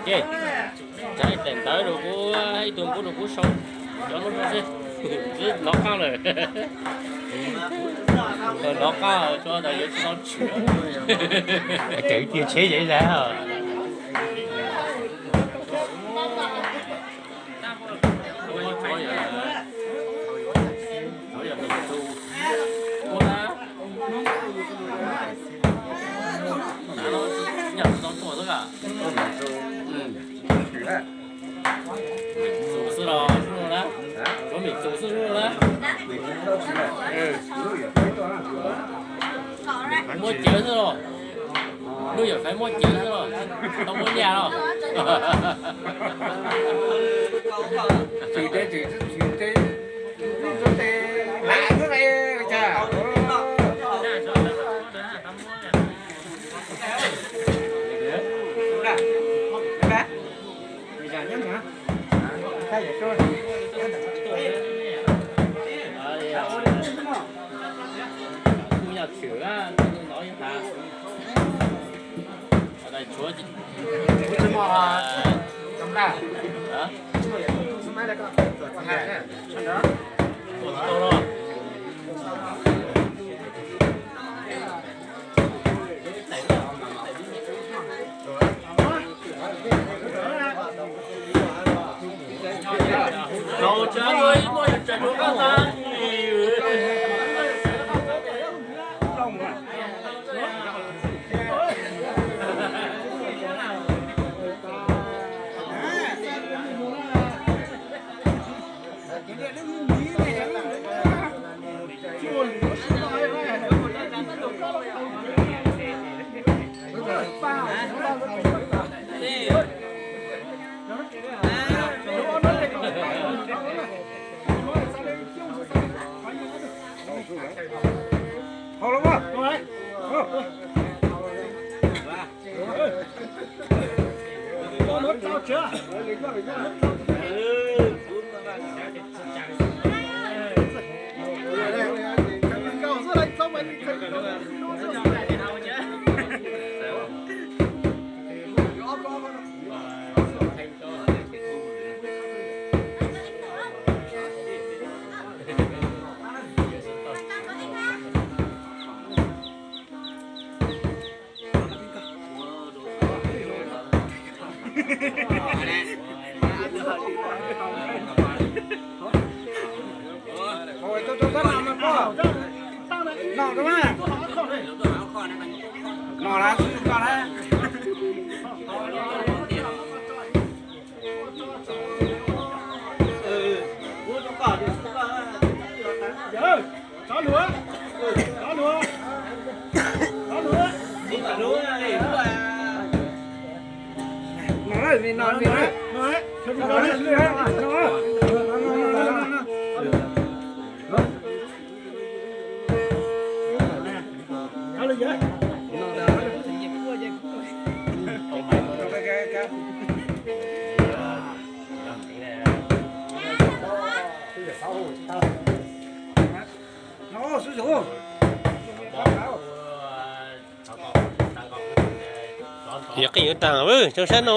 Ces, tsam ib tes ntawv rau kuv, ib tug npub rau kuv sau, cov lub no xwb, twb hnov qab lawm. Hnov qab tso tas yuav tsis tau tshwm. Tseem tiag tsheb yam ib zag. Txus xwb los zuj na, tsuav mim txus xwb zuj na. Muab cev xwb los, Nuj Yawm Faiv muab cev xwb los, tau muab nyaj los. Piav qeej yuav tag, tso saib no.